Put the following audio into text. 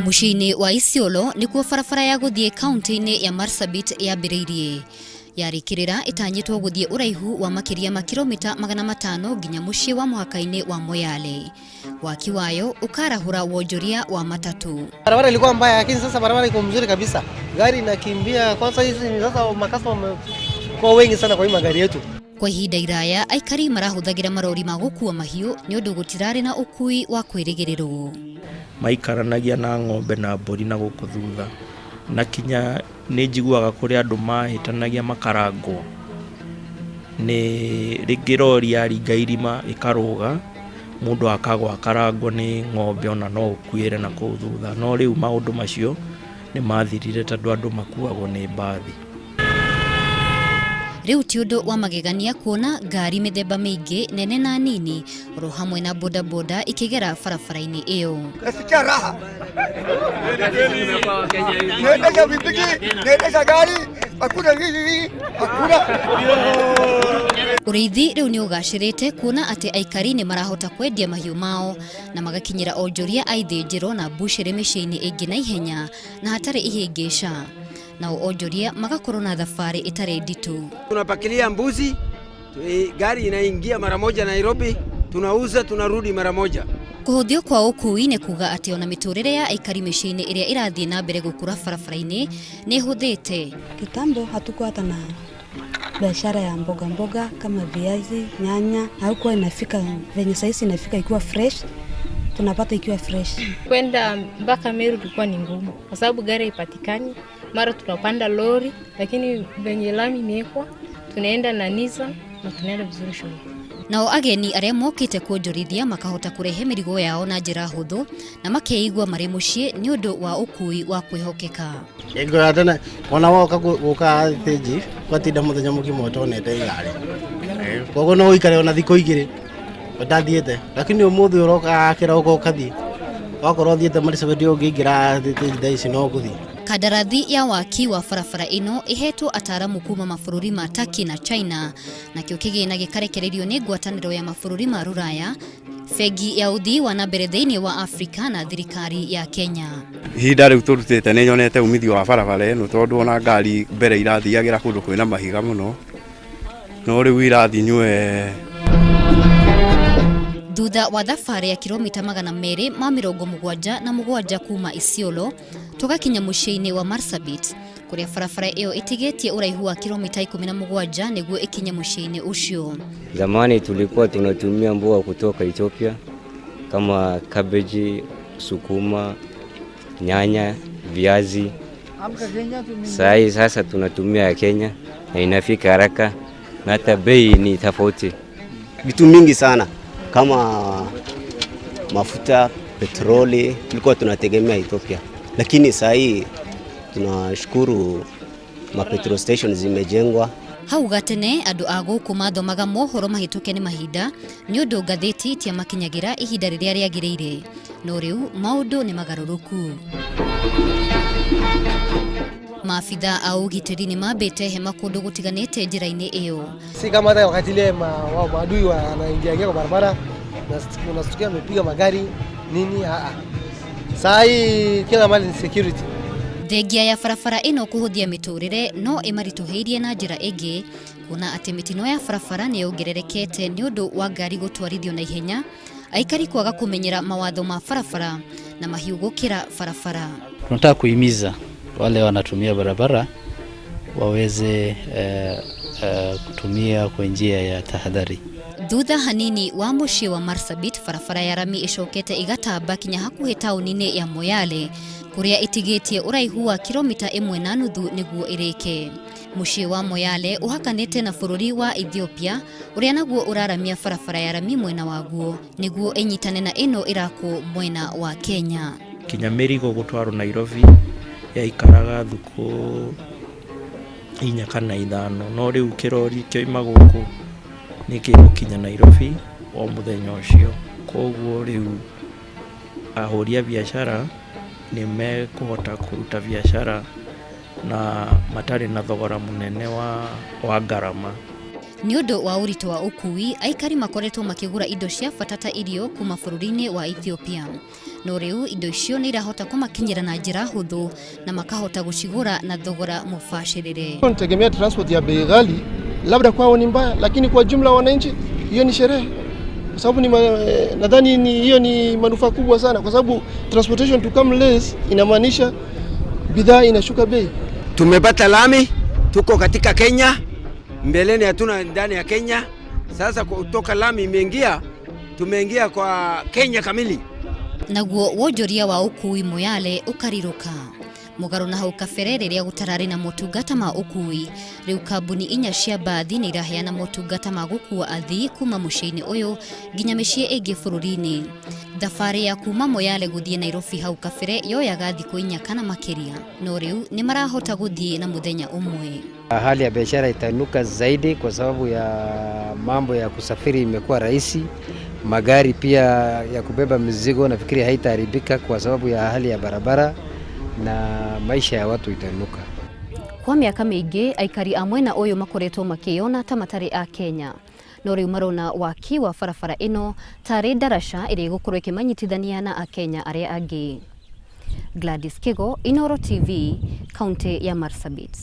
Mũciĩ-inĩ wa Isiolo nĩkuo barabara ya gũthiĩ kaunti-inĩ ya Marsabit yambĩrĩirie. Yarĩkĩrĩra ĩtanyĩtwo gũthiĩ ũraihu wa makĩria ma kilomita 500 nginya mũciĩ wa mũhaka-inĩ wa Moyale. Waki wayo ũkarahũra wonjoria wa matatũ. Barabara ilikuwa mbaya, lakini sasa barabara iko mzuri kabisa, gari inakimbia. Kwanza hizi sasa makastoma wamekuwa wengi sana kwa hii magari yetu. Kwa ihinda iraya aikari marahũthagĩra marori ma gũkua mahiũ nĩ ũndũ gũtirarĩ na ũkui wa kwĩrĩgĩrĩrwo. Maikaranagia na ng'ombe na mbũri na gũkũ thutha, na kinya nĩ njiguaga kũrĩ andũ mahĩtanagia makarangwo nĩ rĩngĩ rori yaringa irima ĩkarũga, mũndũ akagwa akarangwo nĩ ng'ombe, ona no ũkuĩre na kũu thutha. No rĩu maũndũ macio nĩ mathirire tondũ andũ makuagwo nĩ mbathi. Rĩu ti ũndũ wa magegania kuona ngari mĩthemba mĩingĩ nene na nini oro hamwe na bodaboda ikĩgera barabara-inĩ ĩyo. Nasikia raha, naendesha pikipiki, naendesha gari, hakuna hivi, hakuna. Ũrĩithi rĩu nĩ ũgacĩrĩte kuona atĩ aikari nĩ marahota kwendia mahiũ mao na magakinyĩra onjoria a ithĩnjĩro na mbucĩrĩ mĩciĩ-inĩ ĩngĩ na ihenya na hatarĩ ihĩngĩca. Nao onjoria magakorwo na thabarĩ ĩtarĩ nditũ. Tunapakilia mbuzi, gari inaingia mara moja Nairobi, tunauza, tunarudi mara moja. Kũhũthio kwa ũkui nĩ kuga atĩ ona mĩtũrĩre ya aikari mĩciĩ-inĩ ĩrĩa ĩrathiĩ na mbere gũkũra barabara-inĩ nĩ ĩhũthĩte. Kitambo hatukuwa hata na biashara ya mboga mboga kama viazi, nyanya, haikuwa inafika venye sahizi inafika ikiwa fresh, tunapata ikiwa fresh. Kwenda mpaka Meru ilikuwa ni ngumu kwa sababu gari haipatikani, mara tunapanda lori, lakini venye lami imewekwa tunaenda na Nissan na tunaenda vizuri shule. Nao ageni arĩa mokĩte kuonjorithia makahota kũrehe mĩrigo yao na njĩra hũthũ na makeigua marĩ mũciĩ nĩ ũndũ wa ũkui wa kwĩhokeka. Hingo ya tene ona woka gũka thĩnji ũgatinda mũthenya mũgima ũtonete igari, koguo no ũikare ona thikũ 2 ũtathiĩte, lakini ũmũthĩ ũroka kĩroko ũkathiĩ, wakorwo ũthiĩte Marsabit ũngĩingĩra thĩnji thaa ici no gũthiĩ. Kandarathi ya waki wa barabara ĩno ĩhetwo ataramu kuma mabũrũri ma Turkey na China, nakĩo kĩgĩna gĩkarekererio nĩ ngwatanĩro ya mabũrũri ma Rũraya, bengi ya ũthii wa na mbere thĩinĩ wa Afrika na thirikari ya Kenya. Ihinda rĩu tũrutĩte nĩ nyonete umithio wa barabara ĩno, tondũ ona ngari mbere irathiagĩra kũndũ kwĩna mahiga mũno, no rĩu irathiĩ nyue. Thutha wa thabarĩ ya kilomita 277 kuma Isiolo tũgakinya mũciĩ-inĩ wa Marsabit kũrĩa barabara ĩyo ĩtigĩtie ũraihu wa kilomita 17 nĩguo ĩkinye mũciĩ-inĩ ũcio. Zamani tulikuwa tunatumia mboga kutoka Ethiopia kama cabbage, sukuma, nyanya, viazi. Saa sasa tunatumia ya Kenya na inafika haraka na hata bei ni tofauti. Vitu mingi sana kama mafuta, petroli tulikuwa tunategemea Ethiopia, lakini saa hii tunashukuru ma petrol station zimejengwa. Hau gatene andũ a gũkũ mathomaga mohoro mahĩtũke nĩ mahinda nĩ ũndũ ngathĩti itiamakinyagĩra ihinda rĩrĩa rĩagĩrĩire, no rĩu maũndũ nĩ magarũrũku. Maabitha a ũgitĩri nĩ mambĩte hema kũndũ gũtiganĩte njĩra-inĩ ĩyo. Si kama hata wakati ile maadui wanaingia ingia kwa barabara unastukia amepiga magari nini. Saa hii kila mahali ni security. Thengia ya barabara ĩno kũhũthia mĩtũrĩre no ĩmaritũhĩirie na njĩra ĩngĩ, kuona atĩ mĩtino ya barabara nĩ yongererekete nĩ ũndũ wa ngari gũtwarithio na ihenya, aikari kwaga kũmenyera mawatho ma barabara na mahiũ gũkĩra barabara. Tunataka kuhimiza wale wanatumia barabara waweze kutumia kwa njia ya tahadhari. Thutha hanini wa mũciĩ wa Marsabit, barabara ya rami ĩcokete ĩgatamba kinya hakuhĩ taũni-inĩ ya Moyale kũrĩa ĩtigĩtie ũraihu wa kilomita 1.5 nĩguo ĩrĩke. Mũciĩ wa Moyale ũhakanĩte na bũrũri wa Ethiopia ũrĩa naguo ũraramia barabara ya rami mwena waguo nĩguo ĩnyitane na ĩno ĩrakwo mwena wa Kenya. Kinya mĩrigo gũtwarwo Nairobi yaikaraga thikũ 4 kana 5, no rĩu kĩrori kĩoima gũkũ nĩ gĩgũkinya Nairobi o mũthenya ũcio. Koguo rĩu ahũri a biacara nĩ mekũhota kũruta biacara na matarĩ na thogora mũnene wa ngarama. Nĩ ũndũ wa ũritũ wa ũkui, aikari makoretwo makĩgũra indo cia bata ta irio kuma bũrũri-inĩ wa Ethiopia. No rĩu indo icio nĩ irahota kũmakinyĩra na njĩra hũthũ na makahota gũcigũra na thogora mũbacĩrĩre. Wanategemea transport ya bei ghali, labda kwao ni mbaya, lakini kwa jumla wananchi hiyo ni sherehe, kwa sababu ni nadhani ni hiyo ni manufaa kubwa sana, kwa sababu transportation to come less inamaanisha bidhaa inashuka bei. Tumepata lami, tuko katika Kenya, mbeleni hatuna ndani ya Kenya. Sasa kutoka lami imeingia, tumeingia kwa Kenya kamili. Naguo wonjoria wa ũkui Moyale ũkarirũka mũgarũ na hau kabere rĩrĩa gũtararĩ na motungata ma ũkui. Rĩu kambuni inya cia mbathi nĩ iraheana motungata ma gũkua athii kuma mũciĩ-inĩ ũyũ nginya mĩciĩ ĩngĩ bũrũri-inĩ. Thabarĩ ya kuma Moyale gũthiĩ Nairobi hau kabere yoyaga thikũ 4 kana makĩria, no rĩu nĩ marahota gũthiĩ na mũthenya ũmwe. Hali ya biashara itainuka zaidi kwa sababu ya mambo ya kusafiri imekuwa rahisi. Magari pia ya kubeba mizigo nafikiri haitaharibika kwa sababu ya hali ya barabara na maisha ya watu itainuka. Kwa mĩaka mĩingĩ aikari a mwena ũyũ makoretwo makĩyona ta matarĩ a Kenya, no rĩu marona waki wa barabara ĩno tarĩ ndaraca ĩrĩa ĩgũkorwo ĩkĩmanyitithania na akenya arĩa angĩ. Gladys Kigo, Inooro TV, kaunti ya Marsabit.